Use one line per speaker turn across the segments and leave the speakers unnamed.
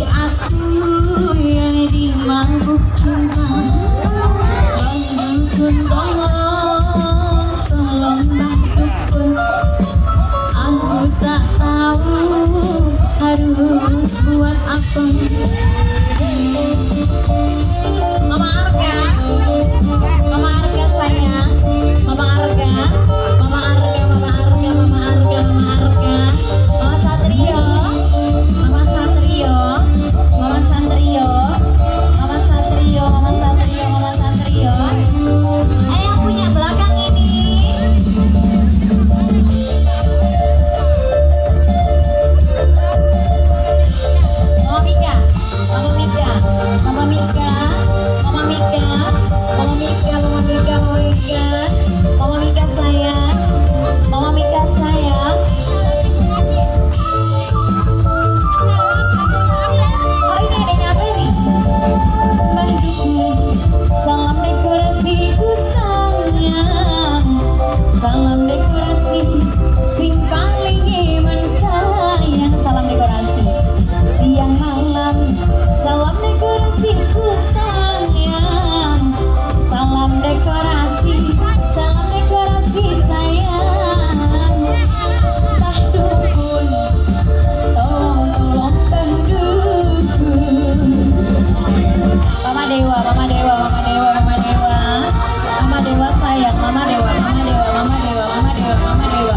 Aku yang dimabuk cinta. Dukun tolong, tolong dukun. Aku tak tahu harus buat apa. Mama Arga, Mama Arga sayang, Mama Arga, Mama Arga, Mama Arga, Mama Arga, Mama Arga, Mama Satrio, Mama Satrio, Mama Satrio, Mama Satrio, Mama Satrio, Mama Satrio. Yang punya belakang ini. Mama Mika, Mama Mika, Mama Mika, Mama Mika, Mama Mika, Mama Mika, Mama Mika, Mama Mika sayang, Mama Mika sayang. Oh ini adanya apa ini? Salam dekorasiku sayang, salam dekorasi sing paling iman sayang, salam dekorasi siang malam, salam dekorasiku sayang, salam dekorasi sayang. Tah dukun, tolong tolong tah dukun. Mama Dewa, Mama Dewa, Mama Dewa, Mama Dewa, Mama Dewa sayang, Mama Dewa, Mama Dewa, Mama Dewa, Mama Dewa, Mama Dewa,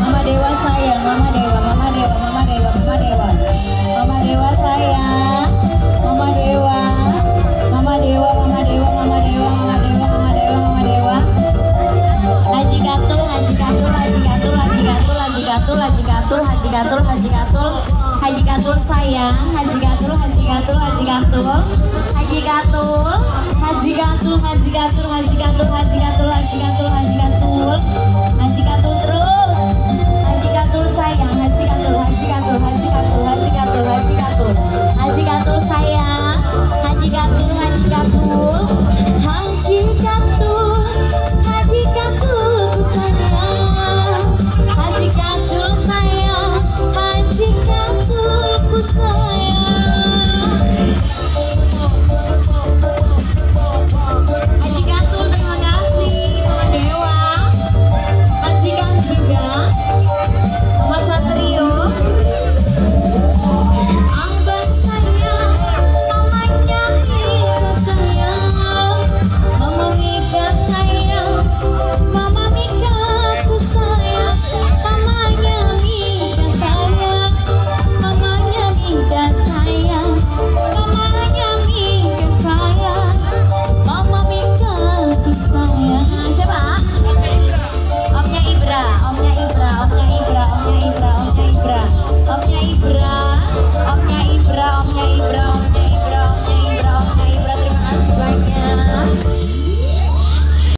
Mama Dewa sayang, Mama Dewa, Mama Dewa, Mama Dewa, Mama Dewa, Mama Dewa sayang, Mama Dewa, Mama Dewa, Mama Dewa, Mama Dewa, Mama Dewa, Mama Dewa, Mama Dewa. Haji Katul, Haji Katul, Haji Katul, Haji Katul, Haji Katul, Haji Katul, Haji Katul, Haji Katul, Haji Katul sayang, Haji Katul, Haji Katul, Haji Katul, Haji Katul, Haji Katul, Haji Katul, Haji Katul, Haji Katul, Haji Katul,